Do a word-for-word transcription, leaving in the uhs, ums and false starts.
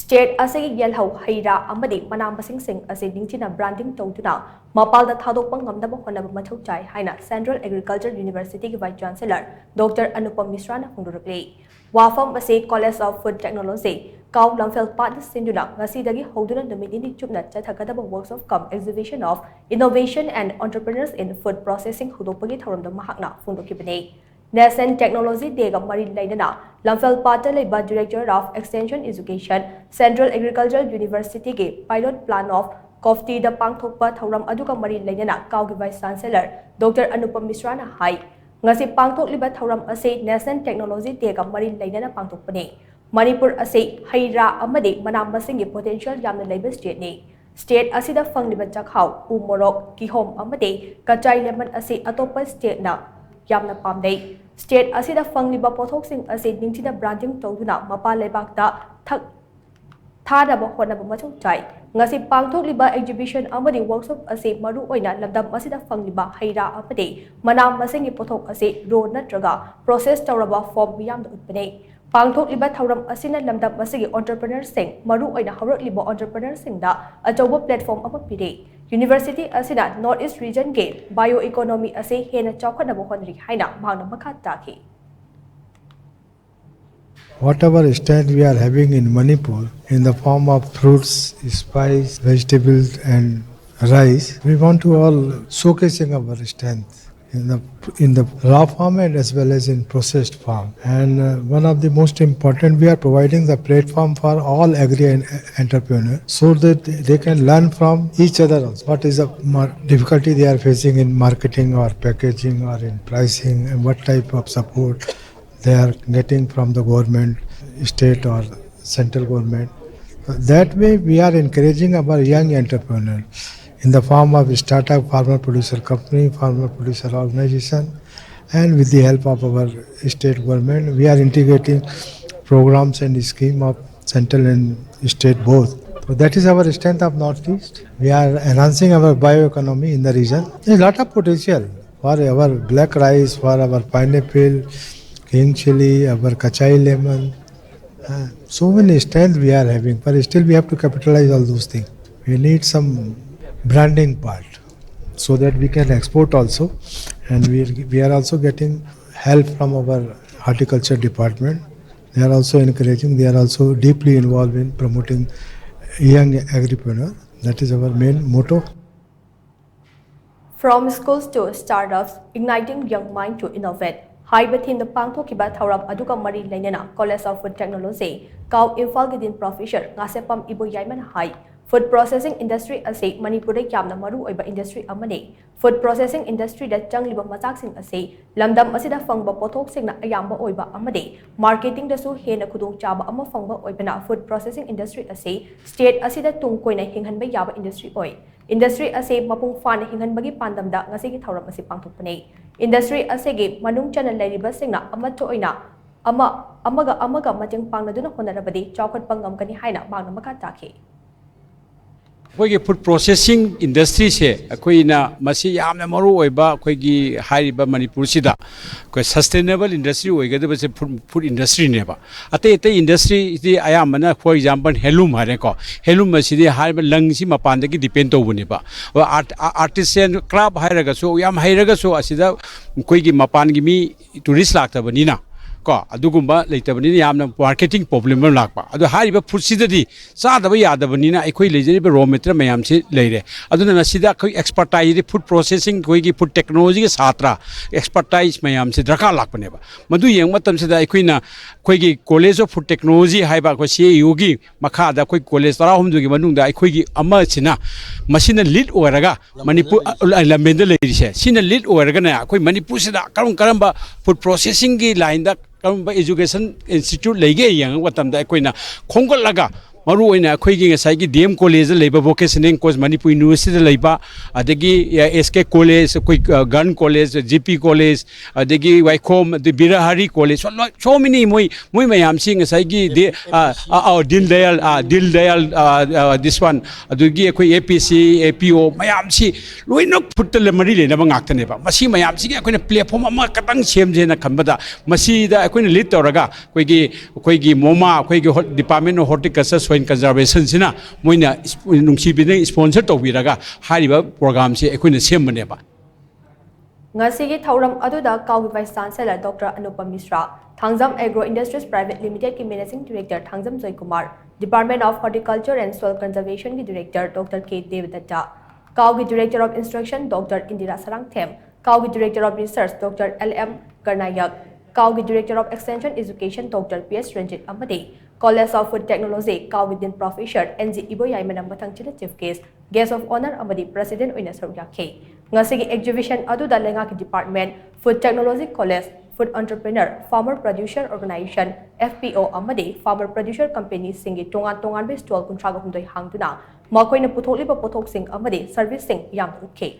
State ꯑꯁꯤꯒꯤ ꯌꯦꯜꯍꯧ, ꯍꯩ ꯔꯥ ꯑꯃꯗꯤ ꯃꯅꯥ ꯃꯁꯤꯡꯁꯤꯡ ꯑꯁꯤ ꯅꯤꯡꯊꯤꯅ ꯕ꯭ꯔꯥꯟꯗꯤꯡ ꯇꯧꯗꯨꯅ ꯃꯄꯥꯟꯗ ꯊꯥꯗꯣꯛꯄ ꯉꯝꯅꯕ ꯍꯣꯠꯅꯕ ꯃꯊꯧ ꯇꯥꯏ ꯍꯥꯏꯅ ꯁꯦꯟꯇ꯭ꯔꯦꯜ ꯑꯦꯒ꯭ꯔꯤꯀꯜꯆꯔ ꯌꯨꯅꯤꯚꯔꯁꯤꯇꯤꯒꯤ ꯚꯥꯏꯁ ꯆꯥꯟꯁꯦꯂꯔ ꯗꯣꯛꯇꯔ ꯑꯅꯨꯄꯝ ꯃꯤꯁ꯭ꯔꯥꯅ ꯐꯣꯡꯗꯣꯔꯛꯂꯤ꯫ ꯋꯥꯐꯝ ꯑꯁꯤ College of Food Technology, ꯀꯥꯎ ꯂꯝꯐꯦꯜ ꯄꯥꯠꯅ ꯁꯤꯟꯗꯨꯅ ꯉꯁꯤꯗꯒꯤ ꯍꯧꯗꯨꯅ ꯅꯨꯃꯤꯠ ꯅꯤꯅꯤ ꯆꯨꯞꯅ ꯆꯠꯊꯒꯗꯕ workshop cum exhibition of innovation and entrepreneurs in food processing ꯍꯧꯗꯣꯛꯄꯒꯤ ꯊꯧꯔꯝꯗ ꯃꯍꯥꯛꯅ ꯐꯣꯡꯗꯣꯛꯈꯤꯕꯅꯤ꯫ National Technology Dayꯒ ꯃꯔꯤ ꯂꯩꯅꯅ ꯂꯝꯐꯦꯜ ꯄꯥꯠꯇ ꯂꯩꯕ Director of Extension Education, Central Agricultural Universityꯒꯤ pilot plant of ꯀꯣꯐꯇꯤꯗ ꯄꯥꯡꯊꯣꯛꯄ ꯊꯧꯔꯝ ꯑꯗꯨꯒ ꯃꯔꯤ ꯂꯩꯅꯅ ꯀꯥꯎꯒꯤ ꯚꯥꯏꯁ ꯆꯥꯟꯁꯦꯂꯔ ꯗꯣꯛꯇꯔ ꯑꯅꯨꯄꯝ ꯃꯤꯁ꯭ꯔꯥꯅ ꯍꯥꯏ, ꯉꯁꯤ ꯄꯥꯡꯊꯣꯛꯂꯤꯕ ꯊꯧꯔꯝ ꯑꯁꯤ National Technology Dayꯒ ꯃꯔꯤ ꯂꯩꯅꯅ ꯄꯥꯡꯊꯣꯛꯄꯅꯤ꯫ ꯃꯅꯤꯄꯨꯔ ꯑꯁꯤ ꯍꯩ ꯔꯥ ꯑꯃꯗꯤ ꯃꯅꯥ ꯃꯁꯤꯡꯒꯤ potential ꯌꯥꯝꯅ ꯂꯩꯕ ꯁ꯭ꯇꯦꯠꯅꯤ꯫ ꯁ꯭ꯇꯦꯠ ꯑꯁꯤꯗ ꯐꯪꯂꯤꯕ ꯆꯥꯛꯍꯥꯎ, ꯎ ꯃꯣꯔꯣꯛ, ꯀꯤꯍꯣꯝ ꯑꯃꯗꯤ ꯀꯆꯥꯏ ꯂꯦꯃꯟ ꯑꯁꯤ ꯑꯇꯣꯞꯄ ꯁ꯭ꯇꯦꯠꯅ ꯌꯥꯝꯅ ꯄꯥꯝꯅꯩ꯫ ꯁ꯭ꯇꯦꯠ ꯑꯁꯤꯗ ꯐꯪꯂꯤꯕ ꯄꯣꯠꯊꯣꯛꯁꯤꯡ ꯑꯁꯤ ꯅꯤꯡꯊꯤꯅ ꯕ꯭ꯔꯥꯟꯗꯤꯡ ꯇꯧꯗꯨꯅ ꯃꯄꯥꯟ ꯂꯩꯕꯥꯛꯇ ꯊꯛ ꯊꯥꯅꯕ ꯍꯣꯠꯅꯕ ꯃꯊꯧ ꯇꯥꯏ꯫ ꯉꯁꯤ ꯄꯥꯡꯊꯣꯛꯂꯤꯕ exhibition ꯑꯃꯗꯤ workshop ꯑꯁꯤ ꯃꯔꯨ ꯑꯣꯏꯅ ꯂꯝꯗꯝ ꯑꯁꯤꯗ ꯐꯪꯂꯤꯕ ꯍꯩ ꯔꯥ ꯑꯃꯗꯤ ꯃꯅꯥ ꯃꯁꯤꯡꯒꯤ ꯄꯣꯠꯊꯣꯛ ꯑꯁꯤ raw ꯅꯠꯇ꯭ꯔꯒ process ꯇꯧꯔꯕ form ꯃꯤꯌꯥꯝꯗ ꯎꯠꯄꯅꯤ꯫ ꯄꯥꯡꯊꯣꯛꯂꯤꯕ ꯊꯧꯔꯝ ꯑꯁꯤꯅ ꯂꯝꯗꯝ ꯑꯁꯤꯒꯤ entrepreneurꯁꯤꯡ, ꯃꯔꯨ ꯑꯣꯏꯅ ꯍꯧꯔꯛꯂꯤꯕ entrepreneurꯁꯤꯡꯗ ꯑꯆꯧꯕ platform ꯑꯃ ꯄꯤꯔꯤ꯫ University ꯑꯁꯤꯅ North East regionꯒꯤ bioeconomy ꯑꯁꯤ ꯍꯦꯟꯅ ꯆꯥꯎꯈꯠꯅꯕ ꯍꯣꯠꯅꯔꯤ ꯍꯥꯏꯅ ꯃꯍꯥꯛꯅ ꯃꯈꯥ ꯇꯥꯈꯤ꯫ Whatever strength we are having in Manipur in the form of fruits, spice, vegetables and rice, we want to all showcasing our strength in the in the raw form and as well as in processed form. And uh, one of the most important, we are providing the platform for all agri en- entrepreneurs so that they can learn from each other also. What is the mar- difficulty they are facing in marketing or packaging or in pricing, and what type of support they are getting from the government, state or central government. That way, we are encouraging our young entrepreneur in the form of startup, farmer producer company, farmer producer organization, and with the help of our state government, we are integrating programs and scheme of central and state both. So that is our strength of Northeast. We are enhancing our bioeconomy in the region. There is a lot of potential for our black rice, for our pineapple, king chili, our kachai lemon, uh, So many strengths we are having, but still we have to capitalize all those things. We need some branding part so that we can export also, and we, we are also getting help from our horticulture department. They are also encouraging, they are also deeply involved in promoting young agripreneur. That is our main motto. From Schools to Startups, Igniting Young Mind to Innovate ꯍꯥꯏꯕ theme ꯗ ꯄꯥꯡꯊꯣꯛꯈꯤꯕ ꯊꯧꯔꯝ ꯑꯗꯨꯒ ꯃꯔꯤ ꯂꯩꯅꯅ College of Food Technology, ꯀꯥꯎ, ꯏꯝꯐꯥꯜꯒꯤ Dean Professor Ngasheppam ꯏꯕꯣꯌꯥꯏꯃꯅ ꯍꯥꯏ, food processing industry ꯑꯁꯤ ꯃꯅꯤꯄꯨꯔꯗ ꯌꯥꯝꯅ ꯃꯔꯨ ꯑꯣꯏꯕ industry ꯑꯃꯅꯤ꯫ Food processing industry ꯗ ꯆꯪꯂꯤꯕ ꯃꯆꯥꯛꯁꯤꯡ ꯑꯁꯤ ꯂꯝꯗꯝ ꯑꯁꯤꯗ ꯐꯪꯕ ꯄꯣꯠꯊꯣꯛꯁꯤꯡꯅ ꯑꯌꯥꯝꯕ ꯑꯣꯏꯕ ꯑꯃꯗꯤ marketing ꯗꯁꯨ ꯍꯦꯟꯅ ꯈꯨꯗꯣꯡꯆꯥꯕ ꯑꯃ ꯐꯪꯕ ꯑꯣꯏꯕꯅ food processing industry ꯑꯁꯤ state ꯑꯁꯤꯗ ꯇꯨꯡ ꯀꯣꯏꯅ ꯍꯤꯡꯍꯟꯕ ꯌꯥꯕ industry ꯑꯣꯏ꯫ Industry ꯑꯁꯤ ꯃꯄꯨꯡ ꯐꯥꯅ ꯍꯤꯡꯍꯟꯕꯒꯤ ꯄꯥꯟꯗꯝꯗ ꯉꯁꯤꯒꯤ ꯊꯧꯔꯝ ꯑꯁꯤ ꯄꯥꯡꯊꯣꯛꯄꯅꯤ꯫ Industry ꯑꯁꯤꯒꯤ ꯃꯅꯨꯡ ꯆꯟꯅ ꯂꯩꯔꯤꯕꯁꯤꯡꯅ ꯑꯃꯠꯇ ꯑꯣꯏꯅ ꯑꯃ, ꯑꯃꯒ ꯑꯃꯒ ꯃꯇꯦꯡ ꯄꯥꯡꯅꯗꯨꯅ ꯍꯣꯠꯅꯔꯕꯗꯤ ꯆꯥꯎꯈꯠꯄ ꯉꯝꯒꯅꯤ ꯍꯥꯏꯅ ꯃꯍꯥꯛꯅ ꯃꯈꯥ ꯇꯥꯈꯤ꯫ ꯑꯩꯈꯣꯏꯒꯤ food processing industry ꯁꯦ ꯑꯩꯈꯣꯏꯅ ꯃꯁꯤ ꯌꯥꯝꯅ ꯃꯔꯨ ꯑꯣꯏꯕ ꯑꯩꯈꯣꯏꯒꯤ ꯍꯥꯏꯔꯤꯕ ꯃꯅꯤꯄꯨꯔꯁꯤꯗ ꯑꯩꯈꯣꯏ sustainable industry ꯑꯣꯏꯒꯗꯕꯁꯦ food, food industry ꯅꯦꯕ꯫ ꯑꯇꯩ ꯑꯇꯩ industry ꯗꯤ ꯑꯌꯥꯝꯕꯅ, for example, handloom ꯍꯥꯏꯔꯦꯀꯣ, handloom ꯑꯁꯤꯗꯤ ꯍꯥꯏꯔꯤꯕ ꯂꯪꯁꯤ ꯃꯄꯥꯟꯗꯒꯤ depend ꯇꯧꯕꯅꯦꯕ꯫ ꯑꯥꯔꯇꯤꯁꯥꯟ ꯀ꯭ꯔꯥꯐ ꯍꯥꯏꯔꯒꯁꯨ, ꯌꯥꯝ ꯍꯩꯔꯒꯁꯨ ꯑꯁꯤꯗ ꯑꯩꯈꯣꯏꯒꯤ ꯃꯄꯥꯟꯒꯤ ꯃꯤ tourist ꯂꯥꯛꯇꯕꯅꯤꯅ ꯀꯣ, ꯑꯗꯨꯒꯨꯝꯕ ꯂꯩꯇꯕꯅꯤꯅ ꯌꯥꯝꯅ marketing problem ꯑꯃ ꯂꯥꯛꯄ꯫ ꯑꯗꯣ ꯍꯥꯏꯔꯤꯕ food ꯁꯤꯗꯗꯤ ꯆꯥꯗꯕ ꯌꯥꯗꯕꯅꯤꯅ ꯑꯩꯈꯣꯏ ꯂꯩꯖꯔꯤꯕ raw material ꯃꯌꯥꯝꯁꯤ ꯂꯩꯔꯦ꯫ ꯑꯗꯨꯅ ꯉꯁꯤꯗ ꯑꯩꯈꯣꯏ expertise ꯗꯤ food processing, ꯑꯩꯈꯣꯏꯒꯤ food technology ꯒꯤ ꯁꯥꯇ꯭ꯔ expertise ꯃꯌꯥꯝꯁꯤ ꯗꯔꯀꯥꯔ ꯂꯥꯛꯄꯅꯦꯕ꯫ ꯃꯗꯨ ꯌꯦꯡꯕ ꯃꯇꯝꯁꯤꯗ ꯑꯩꯈꯣꯏꯅ ꯑꯩꯈꯣꯏꯒꯤ College of Food Technology ꯍꯥꯏꯕ ꯑꯩꯈꯣꯏ C A U ꯒꯤ ꯃꯈꯥꯗ ꯑꯩꯈꯣꯏ college ꯇꯔꯥꯍꯨꯝꯗꯣꯏꯒꯤ ꯃꯅꯨꯡꯗ ꯑꯩꯈꯣꯏꯒꯤ ꯑꯃꯁꯤꯅ ꯃꯁꯤꯅ lead ꯑꯣꯏꯔꯒ ꯃꯅꯤꯄꯨꯔ, ꯑ, ꯂꯝꯕꯦꯟꯗ ꯂꯩꯔꯤꯁꯦ, ꯁꯤꯅ lead ꯑꯣꯏꯔꯒꯅꯦ ꯑꯩꯈꯣꯏ ꯃꯅꯤꯄꯨꯔꯁꯤꯗ ꯀꯔꯝ ꯀꯔꯝꯕ food processing ꯒꯤ line ꯗ ꯀꯔꯝꯕ education institute ꯂꯩꯒꯦ ꯌꯦꯡꯕ ꯃꯇꯝꯗ ꯑꯩꯈꯣꯏꯅ ꯈꯣꯝꯒꯠꯂꯒ ꯃꯔꯨ ꯑꯣꯏꯅ ꯑꯩꯈꯣꯏꯒꯤ ꯉꯁꯥꯏꯒꯤ ꯗꯤ ꯑꯦꯝ ꯀꯣꯂꯦꯖꯇ ꯂꯩꯕ, ꯚꯣꯀꯦꯁꯅꯦꯜ ꯀꯣꯂꯦꯖ, ꯃꯅꯤꯄꯨꯔ ꯌꯨꯅꯤꯚꯔꯁꯤꯇꯤꯗ ꯂꯩꯕ, ꯑꯗꯒꯤ ꯑꯦꯁ ꯀꯦ ꯀꯣꯂꯦꯖ, ꯑꯩꯈꯣꯏ gun college, G P college, ꯑꯗꯒꯤ ꯋꯥꯏꯈꯣꯝ, ꯑꯗꯩ ꯕꯤꯔꯍꯔꯤ ꯀꯣꯂꯦꯖ, so many, ꯃꯣꯏ ꯃꯣꯏ ꯃꯌꯥꯝꯁꯤ ꯉꯁꯥꯏꯒꯤ ꯗꯤ- ꯑ, ꯑ, ꯑ, ꯗꯤꯟ ꯗꯌꯥꯜ, ꯑ, ꯗꯤꯟ ꯗꯌꯥꯜ, ꯑ, ꯑ, this one, ꯑꯗꯒꯤ ꯑꯩꯈꯣꯏ ꯑꯦ ꯄꯤ ꯁꯤ, ꯑꯦ ꯄꯤ ꯑꯣ ꯃꯌꯥꯝꯁꯤ ꯂꯣꯏꯅ ꯐꯨꯗꯇ ꯃꯔꯤ ꯂꯩꯅꯕ ꯉꯥꯛꯇꯅꯦꯕ꯫ ꯃꯁꯤ ꯃꯌꯥꯝꯁꯤꯒꯤ ꯑꯩꯈꯣꯏꯅ ꯄ꯭ꯂꯦꯠꯐꯣꯝ ꯑꯃꯈꯛꯇꯪ ꯁꯦꯝꯁꯦꯅ ꯈꯟꯕꯗ, ꯃꯁꯤꯗ ꯑꯩꯈꯣꯏꯅ ꯂꯤꯗ ꯇꯧꯔꯒ ꯑꯩꯈꯣꯏꯒꯤ ꯑꯩꯈꯣꯏꯒꯤ ꯃꯣꯃꯥ, ꯑꯩꯈꯣꯏꯒꯤ ꯍꯣ- ꯗꯤꯄꯥꯔꯠꯃꯦꯟ ꯑꯣꯐ ꯍꯣꯔꯇꯤꯀꯜꯆꯔ ꯁꯣꯏꯜ ꯀꯟꯖꯔꯕꯦꯁꯟꯁꯤꯅ ꯃꯣꯏꯅ ꯏꯁ- ꯅꯨꯡꯁꯤꯕꯤꯗꯨꯅ ꯏꯁꯄꯣꯟꯁꯔ ꯇꯧꯕꯤꯔꯒ ꯍꯥꯏꯔꯤꯕ ꯄ꯭ꯔꯣꯒ꯭ꯔꯥꯝꯁꯤ ꯑꯩꯈꯣꯏꯅ ꯁꯦꯝꯕꯅꯦꯕ꯫ ꯉꯁꯤꯒꯤ ꯊꯧꯔꯝ ꯑꯗꯨꯗ ꯀꯥꯎꯒꯤ vice chancellor doctor Anupam Mishra, Thangjam agro industries private ꯂꯤꯃꯤꯇꯦꯗꯀꯤ managing director Thangjam Joykumar, department of horticulture and soil ꯀꯟꯖꯔꯕꯦꯁꯟꯒꯤ ꯗꯤꯔꯦꯛꯇꯔ ꯗꯣꯛꯇꯔ ꯀꯦ ꯗꯦꯕꯗꯠꯇ, ꯀꯥꯎꯒꯤ director of instruction doctor Indira Sarangthem, ꯀꯥꯎꯒꯤ director of research doctor L M Garnayak, ꯀꯥꯎꯒꯤ director of extension education doctor P S Ranjit ꯑꯃꯗꯤ college of food technology ꯀꯥꯎꯒꯤ dean professor N G ꯏꯕꯣꯌꯥꯏꯃꯅ ꯃꯊꯪꯁꯤꯠꯅ chief guest, guest of honour ꯑꯃꯗꯤ president ꯑꯣꯏꯅ ꯁꯔꯨꯛ ꯌꯥꯈꯤ꯫ ꯉꯁꯤꯒꯤ ꯑꯦꯛꯖꯤꯕꯤꯁꯟ ꯑꯗꯨꯗ ꯂꯩꯉꯥꯛꯀꯤ department, food technology college, food entrepreneur, farmer producer organisation, F P O, ꯑꯃꯗꯤ ꯐꯥꯔꯃꯔ ꯄ꯭ꯔꯗ꯭ꯌꯨꯁꯔ ꯀꯝꯄꯦꯅꯤꯁꯤꯡꯒꯤ ꯇꯣꯉꯥꯟ ꯇꯣꯉꯥꯟꯕ ꯁ꯭ꯇꯣꯜ ꯀꯨꯟꯊ꯭ꯔꯥꯒ ꯍꯨꯝꯗꯣꯏ ꯍꯥꯡꯗꯨꯅ ꯃꯈꯣꯏꯅ ꯄꯨꯊꯣꯛꯂꯤꯕ ꯄꯣꯠꯊꯣꯛꯁꯤꯡ ꯑꯃꯗꯤ ꯁꯔꯚꯤꯁꯁꯤꯡ ꯌꯥꯝꯅ ꯎꯠꯈꯤ꯫